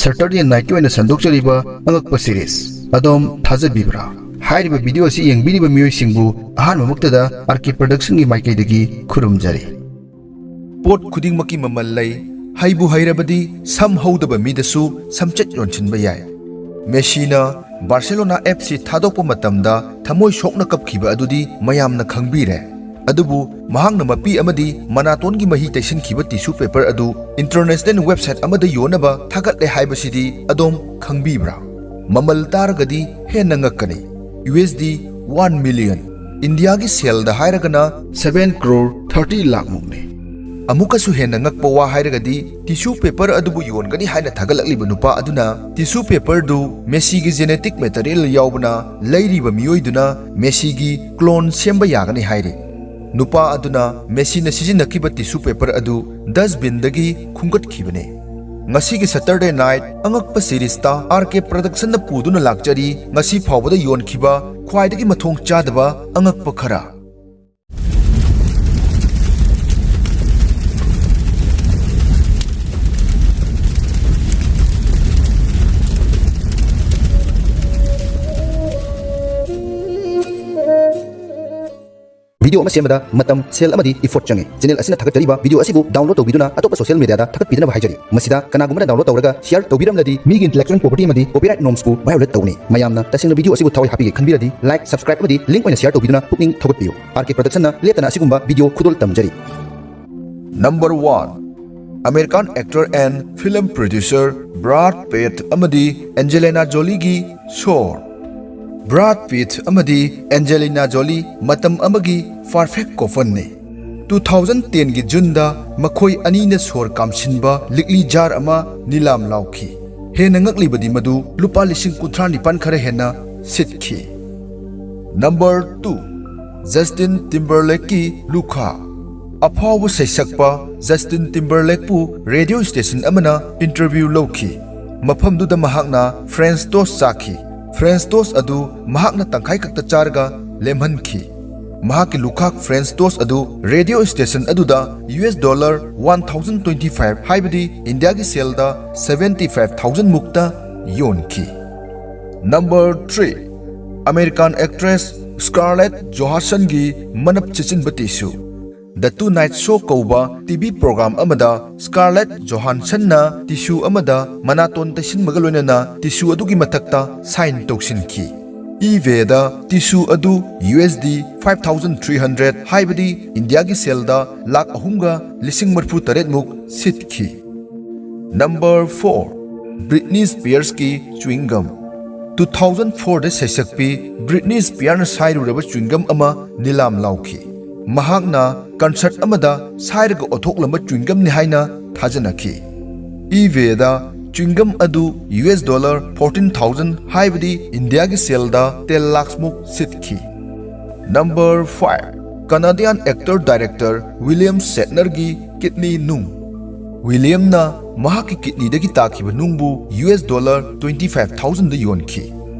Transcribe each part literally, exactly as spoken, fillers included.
Saturday Nightꯀꯤ ꯑꯣꯏꯅ ꯁꯟꯗꯣꯛꯆꯔꯤꯕ ꯑꯉꯛꯄ series ꯑꯗꯣꯝ ꯊꯥꯖꯕꯤꯕ꯭ꯔꯥ? ꯍꯥꯏꯔꯤꯕ video ꯑꯁꯤ ꯌꯦꯡꯕꯤꯔꯤꯕ ꯃꯤꯑꯣꯏꯁꯤꯡꯕꯨ ꯑꯍꯥꯟꯕꯃꯛꯇꯗ R K Productionꯒꯤ ꯃꯥꯏꯀꯩꯗꯒꯤ ꯈꯨꯔꯨꯝꯖꯔꯤ꯫ ꯄꯣꯠ ꯈꯨꯗꯤꯡꯃꯛꯀꯤ ꯃꯃꯜ ꯂꯩ꯫ ꯍꯩꯕꯨ ꯍꯩꯔꯕꯗꯤ ꯁꯝ ꯍꯧꯗꯕ ꯃꯤꯗꯁꯨ ꯁꯝꯆꯦꯠ ꯌꯣꯟꯁꯤꯟꯕ ꯌꯥꯏ꯫ ꯃꯦꯁꯤꯅ ꯕꯥꯔꯁꯦꯂꯣꯅꯥ F C ꯊꯥꯗꯣꯛꯄ ꯃꯇꯝꯗ ꯊꯃꯣꯏ ꯁꯣꯛꯅ ꯀꯞꯈꯤꯕ ꯑꯗꯨꯗꯤ ꯃꯌꯥꯝꯅ ꯈꯪꯕꯤꯔꯦ꯫ ꯑꯗꯨꯕꯨ ꯃꯍꯥꯛꯅ ꯃꯄꯤ ꯑꯃꯗꯤ ꯃꯅꯥꯇꯣꯟꯒꯤ ꯃꯍꯤ ꯇꯩꯁꯤꯟꯈꯤꯕ tissue paper ꯑꯗꯨ international website ꯑꯃꯗ ꯌꯣꯟꯅꯕ ꯊꯥꯒꯠꯂꯦ ꯍꯥꯏꯕꯁꯤꯗꯤ ꯑꯗꯣꯝ ꯈꯪꯕꯤꯕ꯭ꯔꯥ? ꯃꯃꯜ ꯇꯥꯔꯒꯗꯤ ꯍꯦꯟꯅ ꯉꯛꯀꯅꯤ꯫ U S D one million, ꯏꯟꯗꯤꯌꯥꯒꯤ ꯁꯦꯜꯗ ꯍꯥꯏꯔꯒꯅ seven crore thirty ꯂꯥꯈ ꯃꯨꯛꯅꯤ꯫ ꯑꯃꯨꯛꯀꯁꯨ ꯍꯦꯟꯅ ꯉꯛꯄ ꯋꯥ ꯍꯥꯏꯔꯒꯗꯤ, tissue paper ꯑꯗꯨꯕꯨ ꯌꯣꯟꯒꯅꯤ ꯍꯥꯏꯅ ꯊꯥꯒꯠꯂꯛꯂꯤꯕ ꯅꯨꯄꯥ ꯑꯗꯨꯅ tissue paperꯗꯨ ꯃꯦꯁꯤꯒꯤ genetic material ꯌꯥꯎꯕꯅ ꯂꯩꯔꯤꯕ ꯃꯤꯑꯣꯏꯗꯨꯅ ꯃꯦꯁꯤꯒꯤ clone ꯁꯦꯝꯕ ꯌꯥꯒꯅꯤ ꯍꯥꯏꯔꯤ꯫ ꯅꯨꯄꯥ ꯑꯗꯨꯅ ꯃꯦꯁꯤꯅ ꯁꯤꯖꯤꯟꯅꯈꯤꯕ tissue paper ꯑꯗꯨ dustbinꯗꯒꯤ ꯈꯨꯟꯒꯠꯈꯤꯕꯅꯤ꯫ ꯉꯁꯤꯒꯤ Saturday Night ꯑꯉꯛꯄ seriesꯇ R K Productionꯅ ꯄꯨꯗꯨꯅ ꯂꯥꯛꯆꯔꯤ ꯉꯁꯤ ꯐꯥꯎꯕꯗ ꯌꯣꯟꯈꯤꯕ ꯈ꯭ꯋꯥꯏꯗꯒꯤ ꯃꯊꯣꯡ ꯆꯥꯗꯕ ꯑꯉꯛꯄ ꯈꯔ꯫ Video ꯑꯃ ꯁꯦꯝꯕꯗ ꯃꯇꯝ, ꯁꯦꯜ ꯑꯃꯗꯤ effort ꯆꯪꯉꯤ꯫ Channel ꯑꯁꯤꯅ ꯊꯥꯒꯠꯆꯔꯤꯕ video ꯑꯁꯤꯕꯨ download ꯇꯧꯕꯤꯗꯨꯅ ꯑꯇꯣꯞꯄ social mediaꯗ ꯊꯥꯒꯠꯄꯤꯗꯅꯕ ꯍꯥꯏꯖꯔꯤ꯫ ꯃꯁꯤꯗ ꯀꯅꯥꯒꯨꯝꯕꯅ download ꯇꯧꯔꯒ share ꯇꯧꯕꯤꯔꯝꯂꯗꯤ ꯃꯤꯒꯤ intellectual property ꯑꯃꯗꯤ copyright normsꯄꯨ violate ꯇꯧꯒꯅꯤ꯫ ꯃꯌꯥꯝꯅ ꯇꯁꯦꯡꯅ video ꯑꯁꯤꯕꯨ ꯊꯋꯥꯏ ꯍꯥꯞꯄꯤꯒꯦ ꯈꯟꯕꯤꯔꯗꯤ like, subscribe ꯑꯃꯗꯤ link ꯑꯣꯏꯅ share ꯇꯧꯕꯤꯗꯨꯅ ꯄꯨꯛꯅꯤꯡ ꯊꯧꯒꯠꯄꯤꯌꯨ꯫ R K Productionꯅ ꯂꯦꯞꯇꯅ ꯑꯁꯤꯒꯨꯝꯕ video ꯈꯨꯗꯣꯜ ꯇꯝꯖꯔꯤ꯫ Number one, American actor and film producer Brad Pitt ꯑꯃꯗꯤ Angelina Jolieꯒꯤ ꯁꯣꯔ꯫ Brad Pitt ꯑꯃꯗꯤ Angelina Jolie ꯃꯇꯝ ꯑꯃꯒꯤ perfect coupleꯅꯤ꯫ Two thousand tenꯒꯤ Juneꯗ ꯃꯈꯣꯏ ꯑꯅꯤꯅ ꯁꯣꯔ ꯀꯥꯝꯁꯤꯟꯕ ꯂꯤꯛꯂꯤ ꯖꯥꯔ ꯑꯃ ꯅꯤꯂꯥꯝ ꯂꯥꯎꯈꯤ꯫ ꯍꯦꯟꯅ ꯉꯛꯂꯤꯕꯗꯤ ꯃꯗꯨ ꯂꯨꯄꯥ ꯂꯤꯁꯤꯡ ꯀꯨꯟꯊ꯭ꯔꯥ ꯅꯤꯄꯥꯟ ꯈꯔ ꯍꯦꯟꯅ ꯁꯤꯠꯈꯤ꯫ Number two, Justin Timberlakeꯀꯤ ꯂꯨꯈꯥ꯫ ꯑꯐꯥꯎꯕ ꯁꯩꯁꯛꯄ Justin Timberlakeꯄꯨ radio station ꯑꯃꯅ interview ꯂꯧꯈꯤ꯫ ꯃꯐꯝꯗꯨꯗ ꯃꯍꯥꯛꯅ French toast ꯆꯥꯈꯤ꯫ French toast ꯑꯗꯨ ꯃꯍꯥꯛꯅ ꯇꯪꯈꯥꯏ ꯈꯛꯇ ꯆꯥꯔꯒ ꯂꯦꯝꯍꯟꯈꯤ꯫ ꯃꯍꯥꯛꯀꯤ ꯂꯨꯈꯥꯛ French toast ꯑꯗꯨ ꯔꯦꯗꯤꯑꯣ ꯁ꯭ꯇꯦꯁꯟ ꯑꯗꯨꯗ U S dollar one thousand twenty five, ꯍꯥꯏꯕꯗꯤ ꯏꯟꯗꯤꯌꯥꯒꯤ ꯁꯦꯜꯗ ꯁꯚꯦꯟꯇꯤ ꯐꯥꯏꯚ ꯊꯥꯎꯖꯟ ꯃꯨꯛꯇ ꯌꯣꯟꯈꯤ꯫ Number three, American actress Scarlett ꯖꯣꯍꯥꯟꯁꯟꯒꯤ ꯃꯅꯞ ꯆꯦꯠꯁꯤꯟꯕ ꯇꯤꯁꯨ꯫ The Tonight Show ꯀꯧꯕ ꯇꯤ ꯚꯤ ꯄ꯭ꯔꯣꯒ꯭ꯔꯥꯝ ꯑꯃꯗ ꯁ꯭ꯀꯥꯔꯂꯦꯠ ꯖꯣꯍꯥꯟꯁꯟꯅ ꯇꯤꯁꯨ ꯑꯃꯗ ꯃꯅꯥꯇꯣꯟ ꯇꯩꯁꯤꯟꯕꯒ ꯂꯣꯏꯅꯅ ꯇꯤꯁꯨ ꯑꯗꯨꯒꯤ ꯃꯊꯛꯇ ꯁꯥꯏꯟ ꯇꯧꯁꯤꯟꯈꯤ꯫ eBayꯗ ꯇꯤꯁꯨ ꯑꯗꯨ U S D five thousand three hundred, ꯍꯥꯏꯕꯗꯤ ꯏꯟꯗꯤꯌꯥꯒꯤ ꯁꯦꯜꯗ ꯂꯥꯈ ꯑꯍꯨꯝꯒ ꯂꯤꯁꯤꯡ ꯃꯔꯤꯐꯨ ꯇꯔꯦꯠ ꯃꯨꯛ ꯁꯤꯠꯈꯤ꯫ ꯅꯝꯕꯔ ꯐꯣꯔ, ꯕ꯭ꯔꯤꯠꯅꯤ ꯁ꯭ꯄꯤꯌꯔꯁꯀꯤ ꯆ꯭ꯋꯤꯡꯒꯝ꯫ ꯇꯨ ꯊꯥꯎꯖꯟ ꯐꯣꯔꯗ ꯁꯩꯁꯛꯄꯤ ꯕ꯭ꯔꯤꯠꯅꯤ ꯁ꯭ꯄꯤꯌꯔꯅ ꯁꯥꯏꯔꯨꯔꯕ ꯆ꯭ꯋꯤꯡꯒꯝ ꯑꯃ ꯅꯤꯂꯥꯝ ꯂꯥꯎꯈꯤ꯫ ꯃꯍꯥꯛꯅ ꯀꯟꯁꯔꯠ ꯑꯃꯗ ꯁꯥꯏꯔꯒ ꯑꯣꯊꯣꯛꯂꯝꯕ ꯆ꯭ꯋꯤꯡꯒꯝꯅꯤ ꯍꯥꯏꯅ ꯊꯥꯖꯅꯈꯤ꯫ eBayꯗ ꯆ꯭ꯋꯤꯡꯒꯝ ꯑꯗꯨ U S dollar fourteen thousand, ꯍꯥꯏꯕꯗꯤ ꯏꯟꯗꯤꯌꯥꯒꯤ ꯁꯦꯜꯗ ꯇꯦꯟ ꯂꯥꯈ ꯃꯨꯛ ꯁꯤꯠꯈꯤ꯫ Number five, Canadian actor director William ꯁꯦꯠꯅꯔꯒꯤ ꯀꯤꯠꯅꯤ ꯅꯨꯡ꯫ ꯋꯤꯂꯤꯌꯝꯅ ꯃꯍꯥꯛꯀꯤ ꯀꯤꯠꯅꯤꯗꯒꯤ ꯇꯥꯈꯤꯕ ꯅꯨꯡꯕꯨ U S dollar twenty five ꯊꯥꯎꯖꯟꯗ ꯌꯣꯟꯈꯤ꯫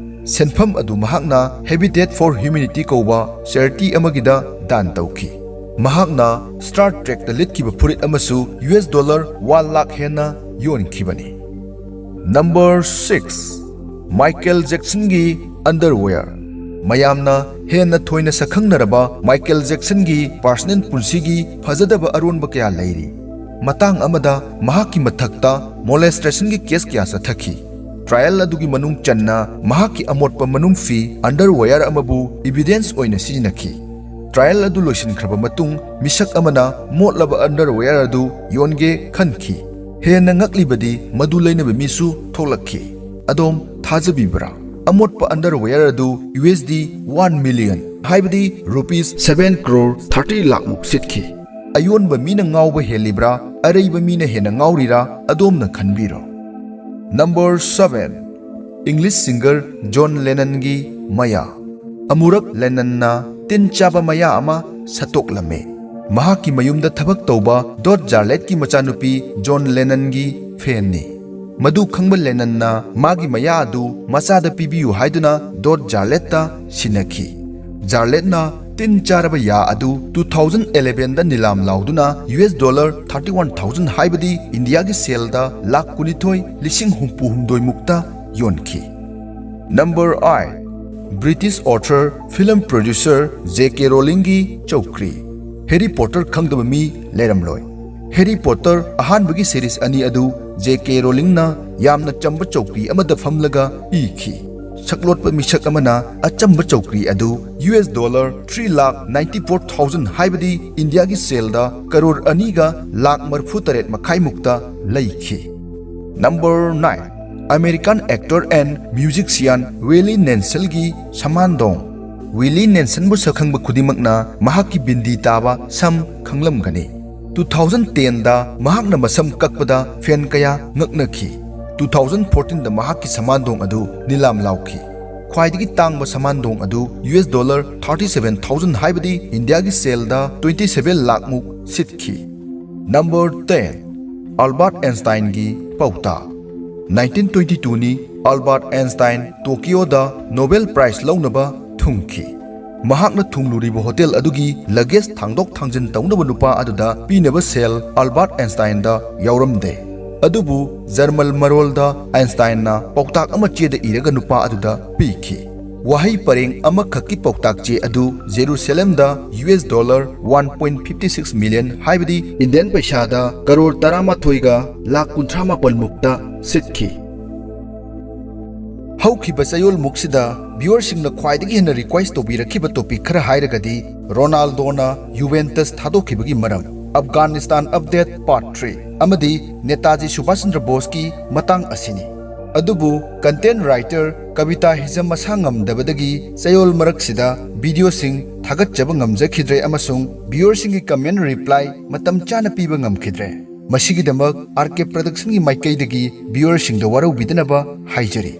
ꯁꯦꯟꯐꯝ ꯑꯗꯨ ꯃꯍꯥꯛꯅ Habitat for Humanity ꯀꯧꯕ ꯆꯦꯔꯤꯇꯤ ꯑꯃꯒꯤꯗ ꯗꯥꯟ ꯇꯧꯈꯤ꯫ ꯃꯍꯥꯛꯅ ꯁ꯭ꯇꯥꯔ ꯇ꯭ꯔꯦꯛꯇ ꯂꯤꯠꯈꯤꯕ ꯐꯨꯔꯤꯠ ꯑꯃꯁꯨ U S dollar one lakh ꯍꯦꯟꯅ ꯌꯣꯟꯈꯤꯕꯅꯤ꯫ ꯅꯝꯕꯔ ꯁꯤꯛꯁ, ꯃꯥꯏꯀꯦꯜ ꯖꯦꯛꯁꯟꯒꯤ ꯑꯟꯗꯔꯋꯦꯌꯔ꯫ ꯃꯌꯥꯝꯅ ꯍꯦꯟꯅ ꯊꯣꯏꯅ ꯁꯛꯈꯪꯅꯔꯕ ꯃꯥꯏꯀꯦꯜ ꯖꯦꯛꯁꯟꯒꯤ ꯄꯔꯁꯅꯦꯜ ꯄꯨꯟꯁꯤꯒꯤ ꯐꯖꯗꯕ ꯑꯔꯣꯟꯕ ꯀꯌꯥ ꯂꯩꯔꯤ꯫ ꯃꯇꯥꯡ ꯑꯃꯗ ꯃꯍꯥꯛꯀꯤ ꯃꯊꯛꯇ ꯃꯣꯂꯦꯁꯇ꯭ꯔꯦꯁꯟꯒꯤ ꯀꯦꯁ ꯀꯌꯥ ꯆꯠꯊꯈꯤ꯫ ꯇ꯭ꯔꯥꯌꯦꯜ ꯑꯗꯨꯒꯤ ꯃꯅꯨꯡ ꯆꯟꯅ ꯃꯍꯥꯛꯀꯤ ꯑꯃꯣꯠꯄ ꯃꯅꯨꯡ ꯐꯤ ꯑꯟꯗꯔꯋꯦꯌꯔ ꯑꯃꯕꯨ ꯏꯕꯤꯗꯦꯟꯁ ꯑꯣꯏꯅ ꯁꯤꯖꯤꯟꯅꯈꯤ꯫ ꯇ꯭ꯔꯥꯌꯦꯜ ꯑꯗꯨ ꯂꯣꯏꯁꯤꯟꯈ꯭ꯔꯕ ꯃꯇꯨꯡ, ꯃꯤꯁꯛ ꯑꯃꯅ ꯃꯣꯠꯂꯕ ꯑꯟꯗꯔꯋꯦꯌꯔ ꯑꯗꯨ ꯌꯣꯟꯒꯦ ꯈꯟꯈꯤ꯫ ꯍꯦꯟꯅ ꯉꯛꯂꯤꯕꯗꯤ, ꯃꯗꯨ ꯂꯩꯅꯕ ꯃꯤꯁꯨ ꯊꯣꯛꯂꯛꯈꯤ꯫ ꯑꯗꯣꯝ ꯊꯥꯖꯕꯤꯕ꯭ꯔꯥ? ꯑꯃꯣꯠꯄ ꯑꯟꯗꯔꯋꯦꯌꯔ ꯑꯗꯨ U S D one million, ꯍꯥꯏꯕꯗꯤ rupees seven crore thirty lakh ꯃꯨꯛ ꯁꯤꯠꯈꯤ꯫ ꯑꯌꯣꯟꯕ ꯃꯤꯅ ꯉꯥꯎꯕ ꯍꯦꯜꯂꯤꯕ꯭ꯔꯥ, ꯑꯔꯩꯕ ꯃꯤꯅ ꯍꯦꯟꯅ ꯉꯥꯎꯔꯤꯔꯥ, ꯑꯗꯣꯝꯅ ꯈꯟꯕꯤꯔꯣ꯫ Number seven, English singer John ꯂꯦꯅꯟꯒꯤ ꯃꯌꯥ꯫ ꯑꯃꯨꯔꯛ ꯂꯦꯅꯟꯅ ꯇꯤꯟ ꯆꯥꯕ ꯃꯌꯥ ꯑꯃ ꯁꯠꯇꯣꯛꯂꯝꯃꯤ꯫ ꯃꯍꯥꯛꯀꯤ ꯃꯌꯨꯝꯗ ꯊꯕꯛ ꯇꯧꯕ ꯗꯣꯠ ꯖꯥꯔꯂꯦꯠꯀꯤ ꯃꯆꯥꯅꯨꯄꯤ ꯖꯣꯟ ꯂꯦꯅꯟꯒꯤ ꯐꯦꯟꯅꯤ꯫ ꯃꯗꯨ ꯈꯪꯕ ꯂꯦꯅꯟꯅ ꯃꯥꯒꯤ ꯃꯌꯥ ꯑꯗꯨ ꯃꯆꯥꯗ ꯄꯤꯕꯤꯌꯨ ꯍꯥꯏꯗꯨꯅ ꯗꯣꯠ ꯖꯥꯔꯂꯦꯠꯇ ꯁꯤꯟꯅꯈꯤ꯫ ꯖꯥꯔꯂꯦꯠꯅ ꯇꯤꯟ ꯆꯥꯔꯕ ꯌꯥ ꯑꯗꯨ two thousand eleven ꯗ ꯅꯤꯂꯥꯝ ꯂꯥꯎꯗꯨꯅ U S dollar thirty one thousand, ꯍꯥꯏꯕꯗꯤ ꯏꯟꯗꯤꯌꯥꯒꯤ ꯁꯦꯜꯗ ꯂꯥꯈ ꯀꯨꯟꯅꯤꯊꯣꯏ ꯂꯤꯁꯤꯡ ꯍꯨꯝꯐꯨ ꯍꯨꯝꯗꯣꯏ ꯃꯨꯛꯇ ꯌꯣꯟꯈꯤ꯫ Number eight, British author, film producer J K Rowling ꯒꯤ ꯆꯧꯀ꯭ꯔꯤ꯫ ꯍꯦꯔꯤ ꯄꯣꯇꯔ ꯈꯪꯗꯕ ꯃꯤ ꯂꯩꯔꯝꯂꯣꯏ꯫ ꯍꯦꯔꯤ ꯄꯣꯇꯔ ꯑꯍꯥꯟꯕꯒꯤ ꯁꯤꯔꯤꯖ ꯑꯅꯤ ꯑꯗꯨ J K Rowling ꯅ ꯌꯥꯝꯅ ꯆꯝꯕ ꯆꯧꯀ꯭ꯔꯤ ꯑꯃꯗ ꯐꯝꯂꯒ ꯏꯈꯤ꯫ ꯁꯛꯂꯣꯠꯄ ꯃꯤꯁꯛ ꯑꯃꯅ ꯑꯆꯝꯕ ꯆꯧꯀ꯭ꯔꯤ ꯑꯗꯨ U S dollar three lakh ninety four thousand, ꯍꯥꯏꯕꯗꯤ ꯏꯟꯗꯤꯌꯥꯒꯤ ꯁꯦꯜꯗ ꯀꯔꯣꯔ ꯑꯅꯤꯒ ꯂꯥꯈ ꯃꯔꯤꯐꯨ ꯇꯔꯦꯠ ꯃꯈꯥꯏ ꯃꯨꯛꯇ ꯂꯩꯈꯤ꯫ Number nine, American actor and musician Willie Nelson ꯒꯤ ꯁꯃꯥꯟꯗꯣꯡ꯫ ꯋꯤꯂꯤ ꯅꯦꯜꯁꯟꯕꯨ ꯁꯛꯈꯪꯕ ꯈꯨꯗꯤꯡꯃꯛꯅ ꯃꯍꯥꯛꯀꯤ ꯕꯤꯟꯗꯤ ꯇꯥꯕ ꯁꯝ ꯈꯪꯂꯝꯒꯅꯤ꯫ Two thousand ten ꯗ ꯃꯍꯥꯛꯅ ꯃꯁꯝ ꯀꯛꯄꯗ ꯐꯦꯟ ꯀꯌꯥ ꯉꯛꯅꯈꯤ꯫ Two thousand fourteen ꯗ ꯃꯍꯥꯛꯀꯤ ꯁꯃꯥꯟꯗꯣꯡ ꯑꯗꯨ ꯅꯤꯂꯥꯝ ꯂꯥꯎꯈꯤ꯫ ꯈ꯭ꯋꯥꯏꯗꯒꯤ ꯇꯥꯡꯕ ꯁꯃꯥꯟꯗꯣꯡ ꯑꯗꯨ U S dollar thirty seven thousand, ꯍꯥꯏꯕꯗꯤ ꯏꯟꯗꯤꯌꯥꯒꯤ ꯁꯦꯜꯗ twenty seven ꯂꯥꯈ ꯃꯨꯛ ꯁꯤꯠꯈꯤ꯫ Number ten, ꯑꯜꯕꯥꯔꯠ ꯑꯦꯟꯁꯇꯥꯏꯟꯒꯤ ꯄꯥꯎꯇꯥꯛ꯫ Nineteen twenty two ꯅꯤ ꯑꯜꯕꯥꯔꯠ ꯑꯦꯟꯁꯇꯥꯏꯟ ꯇꯣꯀꯤꯌꯣꯗ ꯅꯣꯕꯦꯜ ꯄ꯭ꯔꯥꯏꯖ ꯂꯧꯅꯕ ꯊꯨꯡꯈꯤ꯫ ꯃꯍꯥꯛꯅ ꯊꯨꯡꯂꯨꯔꯤꯕ ꯍꯣꯇꯦꯜ ꯑꯗꯨꯒꯤ ꯂꯒꯦꯖ ꯊꯥꯡꯗꯣꯛ ꯊꯥꯡꯖꯤꯟ ꯇꯧꯅꯕ ꯅꯨꯄꯥ ꯑꯗꯨꯗ ꯄꯤꯅꯕ ꯁꯦꯜ ꯑꯜꯕꯥꯔꯠ ꯑꯦꯟꯁꯇꯥꯏꯟꯗ ꯌꯥꯎꯔꯝꯗꯦ꯫ ꯑꯗꯨꯕꯨ ꯖꯔꯃꯟ ꯃꯔꯣꯜꯗ ꯑꯦꯟꯁꯇꯥꯏꯟꯅ ꯄꯥꯎꯇꯥꯛ ꯑꯃ ꯆꯦꯗ ꯏꯔꯒ ꯅꯨꯄꯥ ꯑꯗꯨꯗ ꯄꯤꯈꯤ꯫ ꯋꯥꯍꯩ ꯄꯔꯦꯡ ꯑꯃꯈꯛꯀꯤ ꯄꯥꯎꯇꯥꯛ ꯆꯦ ꯑꯗꯨ ꯖꯦꯔꯨꯁꯂꯦꯝꯗ U S dollar one point fifty six million, ꯍꯥꯏꯕꯗꯤ ꯏꯟꯗꯤꯌꯟ ꯄꯩꯁꯥꯗ ꯀꯔꯣꯔ ꯇꯔꯥꯃꯥꯊꯣꯏꯒ ꯂꯥꯈ ꯀꯨꯟꯊ꯭ꯔꯥ ꯃꯥꯄꯟ ꯃꯨꯛꯇ ꯁꯤꯠꯈꯤ꯫ ꯍꯧꯈꯤꯕ ꯆꯌꯣꯜꯃꯨꯛꯁꯤꯗ ꯚ꯭ꯌꯨꯋꯔꯁꯤꯡꯅ ꯈ꯭ꯋꯥꯏꯗꯒꯤ ꯍꯦꯟꯅ ꯔꯤꯀ꯭ꯋꯦꯁ ꯇꯧꯕꯤꯔꯛꯈꯤꯕ ꯇꯣꯄꯤꯛ ꯈꯔ ꯍꯥꯏꯔꯒꯗꯤ ꯔꯣꯅꯥꯜꯗꯣꯅ ꯌꯨꯚꯦꯟꯇꯁ ꯊꯥꯗꯣꯛꯈꯤꯕꯒꯤ ꯃꯔꯝ, ꯑꯐꯒꯥꯅꯤꯁꯇꯥꯟ ꯑꯞꯗꯦꯠ ꯄꯥꯔꯠ ꯊ꯭ꯔꯤ ꯑꯃꯗꯤ ꯅꯦꯇꯥꯖꯤ ꯁꯨꯚꯥꯁ ꯆꯟꯗ꯭ꯔ ꯕꯣꯁꯀꯤ ꯃꯇꯥꯡ ꯑꯁꯤꯅꯤ꯫ ꯑꯗꯨꯕꯨ ꯀꯟꯇꯦꯟ ꯔꯥꯏꯇꯔ ꯀꯕꯤꯇꯥ ꯍꯤꯖꯝ ꯃꯁꯥ ꯉꯝꯗꯕꯗꯒꯤ ꯆꯌꯣꯜ ꯃꯔꯛꯁꯤꯗ ꯚꯤꯗꯤꯑꯣꯁꯤꯡ ꯊꯥꯒꯠꯆꯕ ꯉꯝꯖꯈꯤꯗ꯭ꯔꯦ ꯑꯃꯁꯨꯡ ꯚ꯭ꯌꯨꯋꯔꯁꯤꯡꯒꯤ ꯀꯃꯦꯟ ꯔꯤꯄ꯭ꯂꯥꯏ ꯃꯇꯝ ꯆꯥꯅ ꯄꯤꯕ ꯉꯝꯈꯤꯗ꯭ꯔꯦ꯫ ꯃꯁꯤꯒꯤꯗꯃꯛ ꯑꯥꯔ ꯀꯦ ꯄ꯭ꯔꯗꯛꯁꯟꯒꯤ ꯃꯥꯏꯀꯩꯗꯒꯤ ꯚ꯭ꯌꯨꯋꯔꯁꯤꯡꯗ ꯋꯥꯔꯧꯕꯤꯗꯅꯕ ꯍꯥꯏꯖꯔꯤ꯫